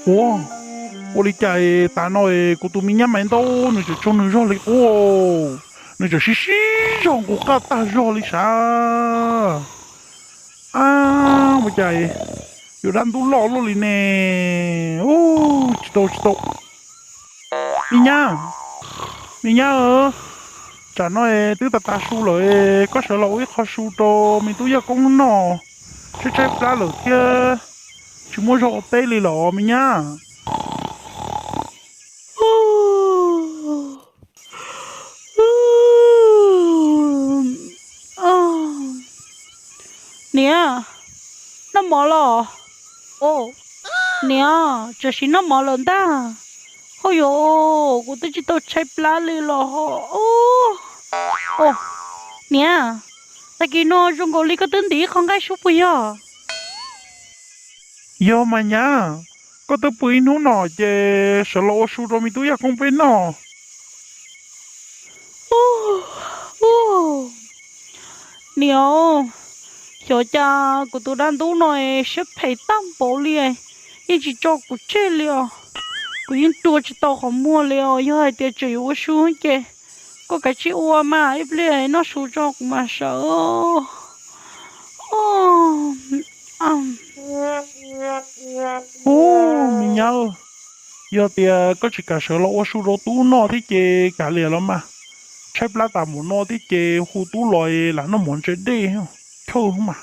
Ua, ua li cas tas no kuv tus me nyab Maiv Ntaub nws tseem tsaug nws zog li qub, nws tseem sib sib zog nqus qaj tag zog li sav. Ab, ua cas yuav dab ntub loj luaj li ne? Tsis tau, tsis tau. Me nyab, me nyab, tsam no twb tas tas su lawm, koj sawv los ua ib qho su rau me tub Yaj Koob noj, tshaib tshaib plab lawm thiab tsis muaj zog ua teb li los me nyab. Niam, noj mov los? Niam, tam sim noj mov lawm ntag. Hauj yuav, kuv twb tsis tau tshaib plab li los. Niam, tag kis no zoo nkaus li koj twb ntim ib qho nqaij sub puas yog? Yog mas nyab, koj twb pw ib hnub no ces sawv los ua su rau me tub Yaj Koob peb noj. Niam, xyov cas kuv tus dab ntub no siab phem tag npaum li, yeej tsis tso kuv tseg li os. Kuv yeej rua tsis tau qhov muag li os, yog hais tias tseem yuav ua su ces koj kav tsij ua mas ib pliag noj su tso kuv mam sawv. Ub, me nyab, yog tias koj tsis kam sawv los ua su rau tub noj thiab ces kav liam los mas, tshaib plab tas npaum no thiab ces hu tub los lam noj mov ntse dej, chawj mas.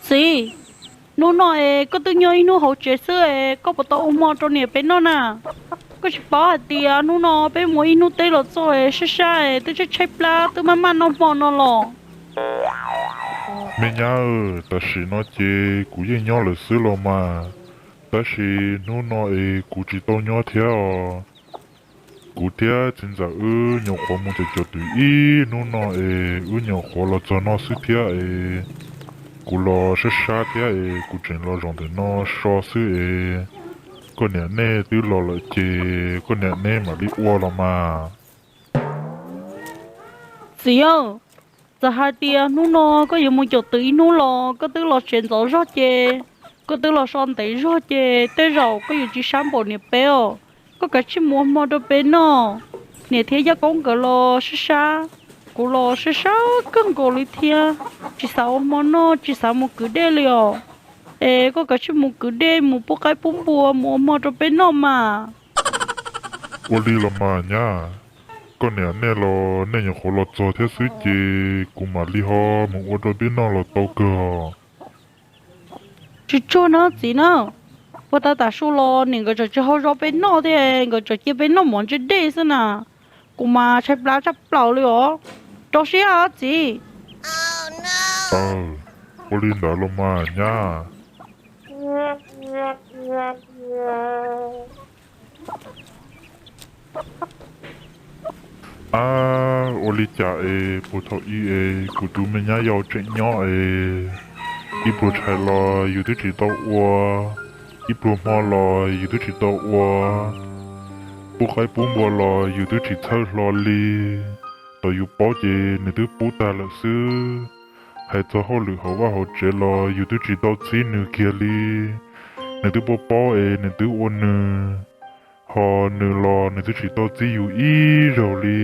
Txiv, hnub no es koj twb nyob ib hnub hauv tsev xwb es koj puas tau ua hmo rau niam peb noj na? Koj tsis paub hais tias hnub no peb mus ib hnub teb los txog es sab sab es twb tshaib tshaib plab twb maj maj noj hmo no los. Me nyab, tam sim no ces kuv yeej nyob lawm xwb los mas, tab sis hnub no es kuv tsis tau nyob thiab os. Kuv thiab txiv ntxawm wb nyuam qhuav mus caum caum twm ib hnub no es wb nyuam qhuav los txog no xwb thiab es kuv los sab sab thiab es kuv tseem los zaum ntawm no so xwb es koj niam nej twb los lawm ces koj niam nej mam li ua los mas. Txiv, txawm hais tias hnub no koj yuav mus caum twm ib hnub los koj twb los tsev ntxov zog ces, koj twb los so ntev zog ces tej zaum koj yuav tsis sab npaum niam peb os. Koj kav tsij mus ua hmo rau peb noj. Niam thiab Yaj Koob nkawd los sab sab, kuv los sab sab kawg nkaus li thiab, tsis xav ua hmo noj tsis xav mus kwv dej li os. Es koj kav tsij mus kwv dej mus pub qaib pub npua mus ua hmo rau peb noj mas. Ua li los mas nyab, koj niam nej los nej nyuam qhuav los txog thiab xwb ces kuv mam li ho mus ua rau peb noj los tau kawg os. Tsis tsuag na txiv na, puag ta tam su los niam nkawd tseem tsis hau zog peb noj thiab nkawd tseem cia peb noj mov ntse dej xwb na. kuv mas tshaib plab tshaj plaws li os. Rau siab os txiv. Ua li ntawd los mas nyab. Ab, ua li cas es puag thaum ub es kuv tus me nyab yau tseem nyob es ib pluag tshais los yus twb tsis tau ua, ib pluag hmo los yus twb tsis tau ua, pub qaib pub npua los yus twb tsis txhawj hlo li. Thaum yus paub ces nws twb pub tag lawm xwb. Hais txog hauj lwm hauv vaj hauv tsev los yus twb tsis tau txib nws kiag li. Nws twb paub paub es nws twb ua nws, ho nws los nws twb tsis tau txib yus ib zaug li.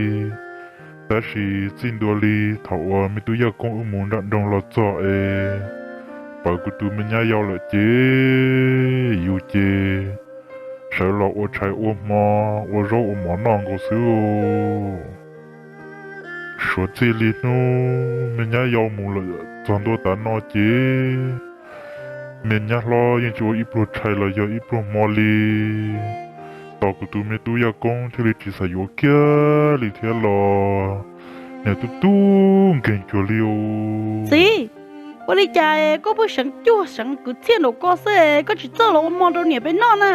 Tab sis txij ntua li thaum uas me tub Yaj Koob wb mus nram nroog los txog es pawv kuv tus me nyab yau lawm ces yus ces sawv los ua tshais ua hmo, ua zaub ua mov noj nkaus xwb. Suav txij li hnub me nyab yau mus lawm txog ntua tav no ces me nyab hlob yeej tsis ua ib pluag tshais los yog ib pluag hmo li. Tos kuv tus me tub Yaj Koob thiaj li tsis xav yuav kiag li thiab los niag tub tub nkeeg cuag li. Txiv, ua li cas koj pheej seev cuag seev kwv txhiaj nraum ko xwb, koj tsis txawj los ua hmo rau niam peb noj na?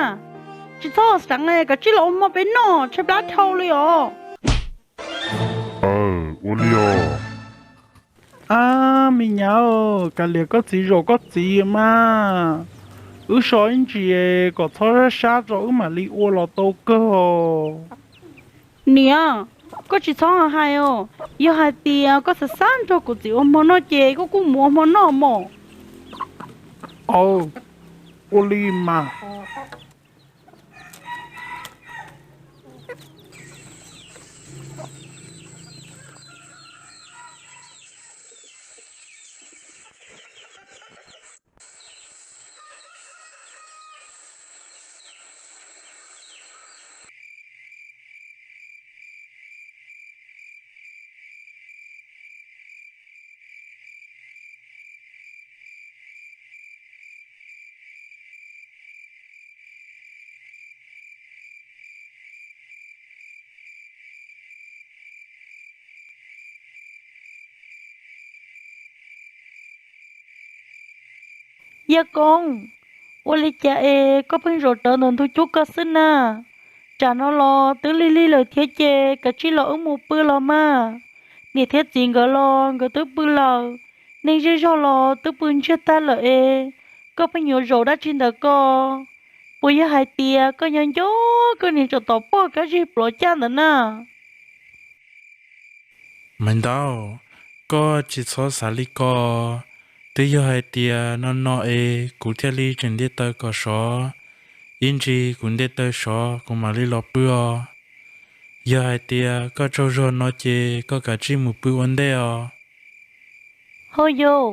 Tsis txhob seev, kav tsij los ua hmo peb noj, tshaib plab dhau li os. Aw, ua li os. Ab, me nyab, kav liam koj txiv zaum koj txiv mas. Wb so ib ntsis kom txhob sab sab tso wb mam li ua los tau kawg. Niam, koj tsis txhob hais os. Yog hais tias koj xav xav nrog kuv txiv ua hmo noj ces koj kuj mus ua hmo noj mog. Aw, ua li mas. Yaj Koob, ua li cas es koj pheej zaum rawv ntawm ntug cub ko xwb na? Tsam no los twb lig lig lawm thiab ces kav tsij los wb mus pw los mas. Niam thiab txiv nkawd los nkawd twb pw lawm. Neeg zej zog los twb pw ntsiag tag lawm es koj pheej yuav zaum dab tsi ntawm ko? Puas yog hais tias koj nyob nco koj niag tsov tom poj kab zig pluav caj ntawd na? Maiv Ntaub, koj tsis txhob xav li ko. Twb yog hais tias no no es kuv thiaj li tseem ntiaj tawv kom sov, ib ntsis kuv ntiaj tawv sov kuv mam li los pw os. Yog hais tias koj tsaug zog no ces koj kav tsij mus pw ua ntej os. Hauj yau,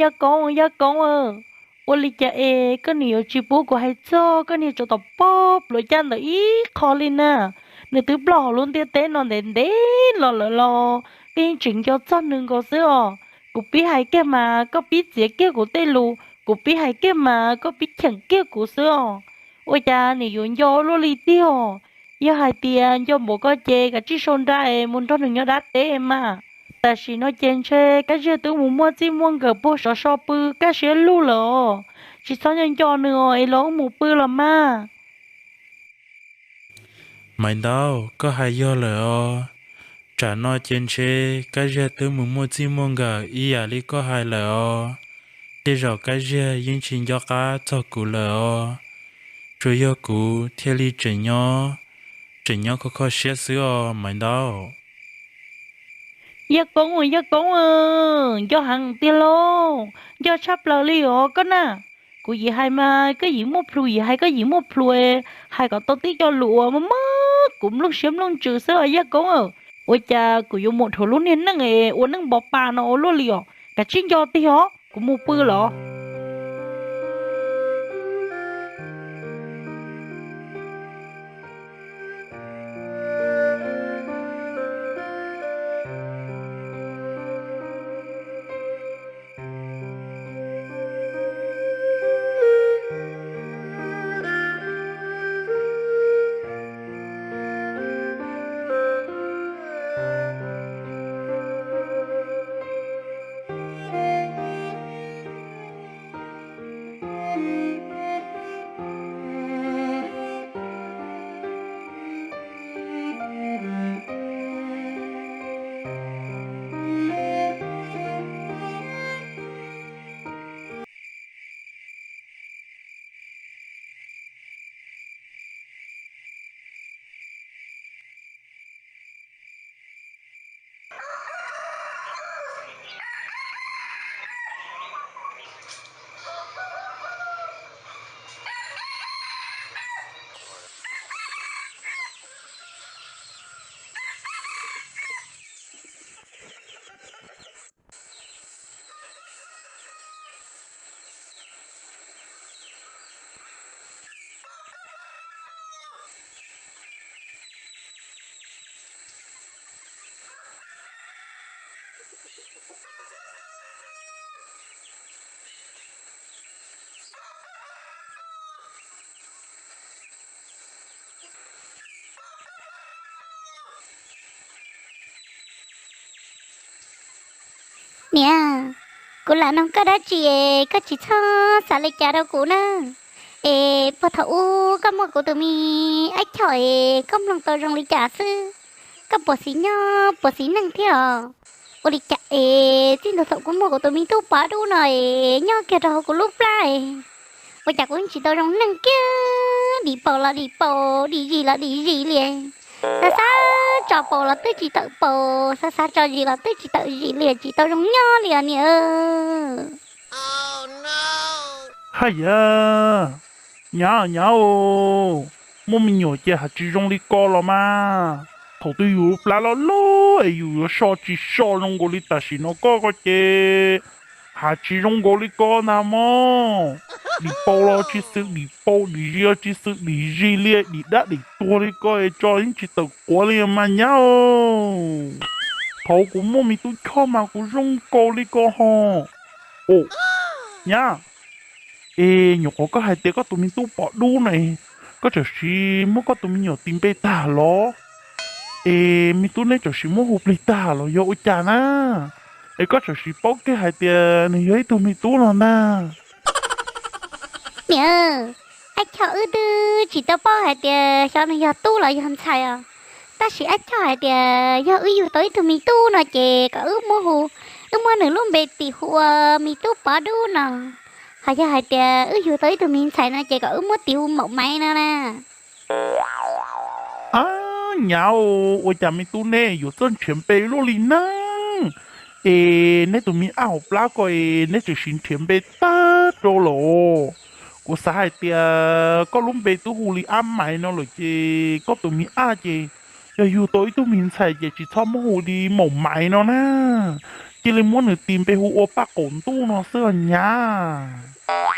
Yaj Koob, Yaj Koob, ua li cas es koj niam yuav tsis pub kuv hais txog koj niag tsov tom poj pluav caj ntawd ib qho li na? Nws twb ploj hauv lub ntiaj teb no ntev ntev los lawm los koj yeej tseem nco txog nws nkaus xwb os. Kuv pib hais kiag mas koj pib txiav kiag kuv tej lus, kuv pib hais kiag mas koj pib cheem kiag kuv xwb os. Ua cas nws yuav nco luaj li tiag? Yog hais tias nco npaum ko ces kav tsij sau nra es mus nrog nws nyob dab teb mas. Tam sim no ces ntshe Kab Ziag twb mus muaj txij muaj nkawm puag sov so pw kaj siab lug lawm os. Tsis txhob nco nco nws os, es los wb mus pw los mas. Maiv Ntaub, koj hais yog lawm os. Tsam no ces ntshe Kab Ziag twb mus muaj txij muaj nkawm ib yam li koj hais lawm os. Tej zaum Kab Ziag yeej tsis nco qab txog kuv lawm os. Tsuas yog kuv thiaj li tseem nyob, tseem nyob kho kho siab xwb os Maiv Ntaub. Yaj Koob, Yaj Koob, nco heev tiag lauj, nco tshaj plaws li os koj na. Kuv yim hais mas koj yim muaj plhus, yim hais koj yim muaj plhus, hais kom tau tib co lus uas mob mob kuv nplooj siab nplooj ntsws xwb os Yaj Koob. Ua cas kuv yuav mus dhuav lub niag neej ua neej npo pa no ua luaj li os? Kav tsij nco tiag os, kuv mus pw los. Niam, kuv lam nug koj dab tsi es koj tsis txhob xav li cas rau kuv na. Es puag thaum ub koj muaj kuv tus me Ab Choj es koj mloog tau zoo li cas xwb? Koj puas xis nyob puas xis neej thiab os? Ua li cas es txij ntua thaum kuv muaj kuv tus me tub Pov Dub no es nyob kiag rau hauv kuv lub plab es ua cas kuv tsis tau zoo neej kiag, dim paus los dim paus, dim zis los dim zis li. Xav xav tso paus los twb tsis tawm paus, xav xav tso zis los twb tsis tawm zis li, tsis tau zoo nyob li os niam. Haj yam, nyab nyab, muaj me nyuam ces haj tsis zoo li ko los mas. Thaum twg yus plab loj loj es yus yuav so tsis so zoo nkaus li tam sim no koj ko ces haj tsis zoo nkaus li ko ntag mog. Dim paus los tsis xwm dim paus, dim zis los tsis xwm dim zis li, dim dab dim tuag li ko es tso yeej tsis tawm quav li mas nyab. Thaum kuv muaj me tub Choj mas kuv zoo nkaus li ko ho. Nyab, es nyuam qhuav koj hais tias koj tus me tub Pov Dub no, koj txawm sis muab koj tus me nyuam tis npe tag los? Es me tub neb txawm sis muab hu plig tag los yog ua cas na? Es koj txawm sis paub kiag hais tias nws yog ib tug me tub no ntag. Niam, Ab Choj wb twb tsis tau paub hais tias xyov nws yog tub los yog ntxhais os. Tab sis Ab Choj hais tias yog wb yug tau ib tug me tub no ces kom wb muab hu, wb muab nws lub npe tis hu ua me tub Pov Dub no. Ho yog hais tias wb yug tau ib tug me ntxhais no ces kom wb muab tis hu Maum Maiv no na. Ab nyab, ua cas me tub neb yuav txawj nrhiav npe luaj li neej? Es neb tus me ab hauv plab ko es neb txawm sis nrhiav npe tag rau los? Kuv xav hais tias koj lub npe twb hu li Ab Maiv no lawm ces koj tus me ab ces yog yug tau ib tug me ntxhais ces tsis txhob muab hu li Maum Maiv no na. Cia li muab nws tis npe hu ua Paj Qaum Ntuj no xwb os nyab.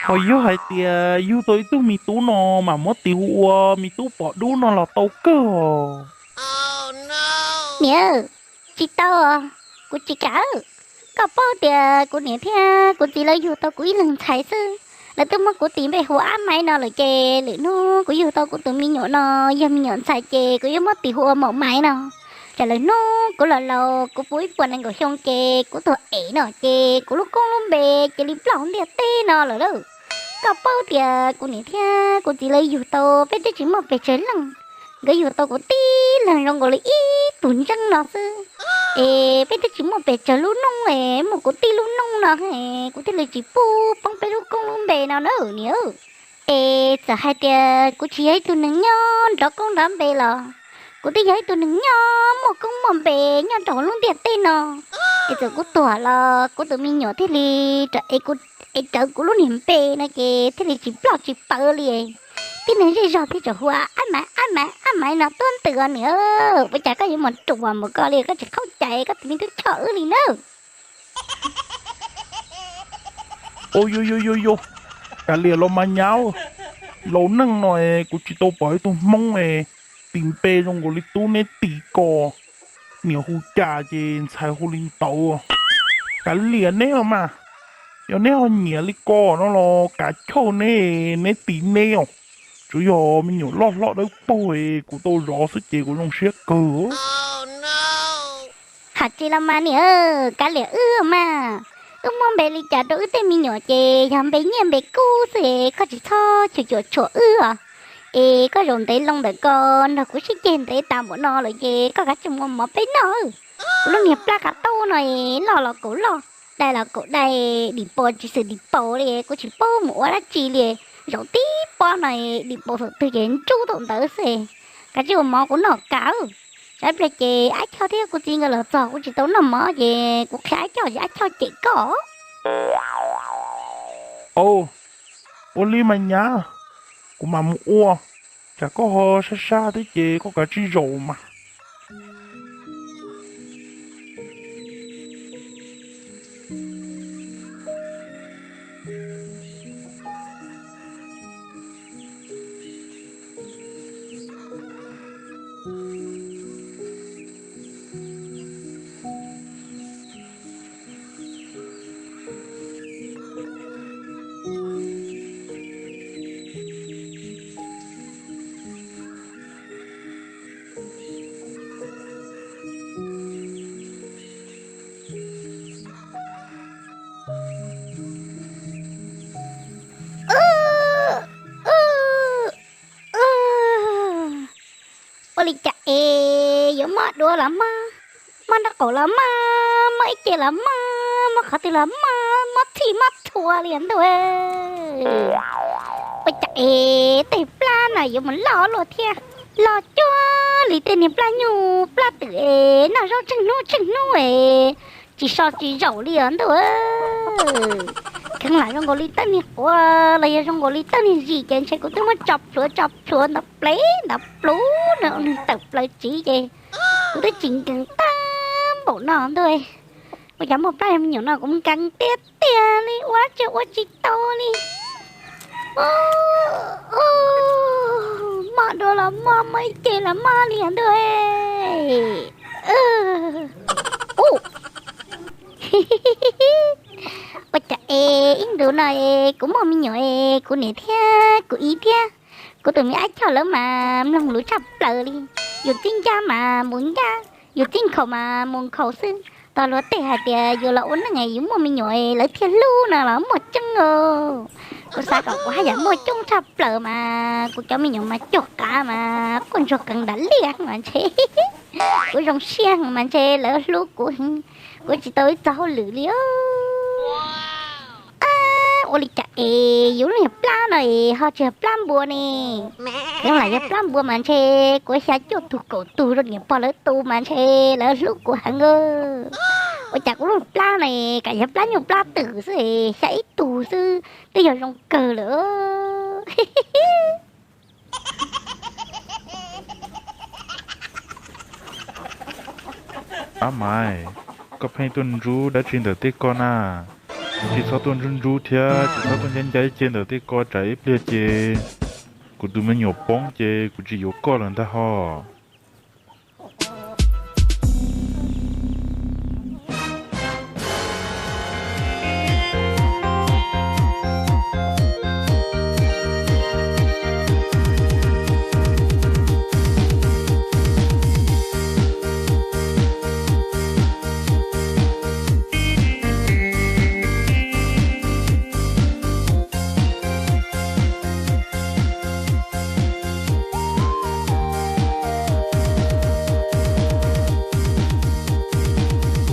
Ho yog hais tias yug tau ib tug me tub no mas muab tis hu ua me tub Pov Dub no los tau kawg os. Niam, tsis tau, kuv tsis kam. Koj paub tias kuv niam thiab kuv txiv lawv yug tau kuv ib leeg ntxhais xwb, lawv twb muab kuv tis npe hu Ab Maiv no lawm ces lwm hnub kuv yug tau kuv tus me nyuam no yog me nyuam ntxhais ces kuv yuav muab tis hu ua Maum Maiv no. Tsam lwm hnub kuv los laus kuv puv ib puas nees nkaum xyoo ces kuv tuag em no ces kuv lub koob lub npe cia li ploj ntiaj teb no lawm lauj. Koj paub tias kuv niam thiab kuv txiv lawv yug tau peb twb tsis muaj pes tsawg leej, nkawd yug tau kuv tib leeg zoo nkaus li ib tug ntseeb no xwb. Es peb twb tsis muaj pes tsawg lub noob es muaj kuv tib lub noob no es kuv thiaj li tsis pub poob peb lub koob lub npe no na niam. Es txawm hais tias kuv tsis yog ib tug neeg nyob nrov koob nrov npe los kuv twb yog ib tug neeg nyob muaj koob muaj npe nyob rau hauv lub ntiaj teb no. Es txawm kuv tuag los kuv tus me nyuam thiaj li es rawv kuv lub niag npe no ces thiaj li tsis ploj tsis pawv li. Tib neeg zej zog thiaj tseem hu Ab Maiv, Ab Maiv, Ab Maiv no tuab ntws os niam. Ua cas koj yuav mus ruam mus koj li, koj tsis qhaub cai koj tus me tub Choj wb li na. Au, yus yus yus yus, kav liam los mas nyab. Laus neej no kuv tsis tau pom ib tug Hmoob tis npe zoo nkaus li tub neb tis ko. Niam hu cas ces ntxhais hu li ntawd. Kav liam neb os mas, yog neb ho nyiam li ko no los kav chawj neb, neb tis neb os. Tsuas yog me nyuam loj hlob dawb paug kuv tau zov xwb ces kuv zoo siab kawg. Hais tsis los mas niam, kav liam wb mas. Wb muab npe li cas rau wb tej me nyuam ces yog npe nyiaj npe kub xwb, koj tsis txhob cuam cuam tshuam wb os. Es koj zaum ntev loo ntawm ko nrog kuv sib ceg ntev tas npaum no lawm ces koj kav tsij mus ua mov peb noj. Kuv lub niag plab qav taub no loj los kaum loj, dai los kaum dai, dim paus tsis xwm dim paus li, kuv tsis paub mus ua dab tsi li. Zaum tib pob no dim paus thaum twg ces ntsub thaum ntawd xwb. Kav tsij ua mov kuv noj kav. Tsam ib pliag ces Ab Choj thiab kuv txiv nkawd los txog kuv tsis tau noj mov ces kuv qhia Ab Choj ces Ab Choj cem koj. Au, ua li mas nyab, kuv mam mus ua, tsam koj ho sab sab thiab ces koj kav tsij zaum mas. Ua li cas es yuav mob dua los mob, mob nraub qaum los mob, mob ib ce los mob, mob qhov twg los mob, mob txhij mob txhua li os ntuj. Ua cas es tej plab no yuav mus loj luaj thiab, loj cuag li tej niag plab nyuj plab twm es noj zaub tsheej hnub tsheej hnub es tsis so tsis zaum li os ntuj. Kheev lam zoo nkaus li tej niag quav los yog zoo nkaus li tej niag zis ces ntshe kuv twb muab tso plhuav tso plhuav ntawd plev ntawd pluv no tawm plaws tsiv ces kuv twb tsis nkees tag npaum no ntuj. Ua cas muaj plab me nyuam no kuv nkees tiag tiag li, ua tsis ua tsis tau li. Mob dua los mob, mob ib ce los mob li os ntuj. Ua cas es ib ntus no es kuv muaj me nyuam es kuv niam thiab kuv txiv thiab kuv tus me ab choj lawv mas mloog lus tshaj plaws li. Yus txib ncaj mas mus ncaj, yus txib nkhaus mas mus nkhaus xwb. Tos luag tej hais tias yus los ua neej yus muaj me nyuam lawv thiaj hlub no los muaj tseeb os. Kuv xav kom kuv haj yam muaj coob tshaj plaws mas kuv cov me nyuam mas cuag qav mas quaj ntsuag qees nram liaj mas ntshe kuv zoo siab mas ntshe lawv hlub kuv heev, kuv tsis tau ib txoj hauj lwm li. Ua li cas es yus lub niag plab no es ho tsis yog plab npua ne? Yog lam yog plab npua mas ntshe kuv xya cuaj tug kaum tug rau niam pog lawv tu mas ntshe lawv hlub kuv heev. Ua cas kuv lub plab no kam yog plab nyuj plab twm xwb, xya ib tug xwb twb yog zoo kawg lawm. Ab Maiv, koj pheej tuaj ntsub dab tsi ntawm tej ko na? Tsis txhob tuaj ntsub ntsub thiab tsis txhob tuaj ncab ncab ib ce ntawm tej ko tsam ib pliag ces kuv tus me nyuam poob ces kuv tsis yuav koj lawm ntag hos.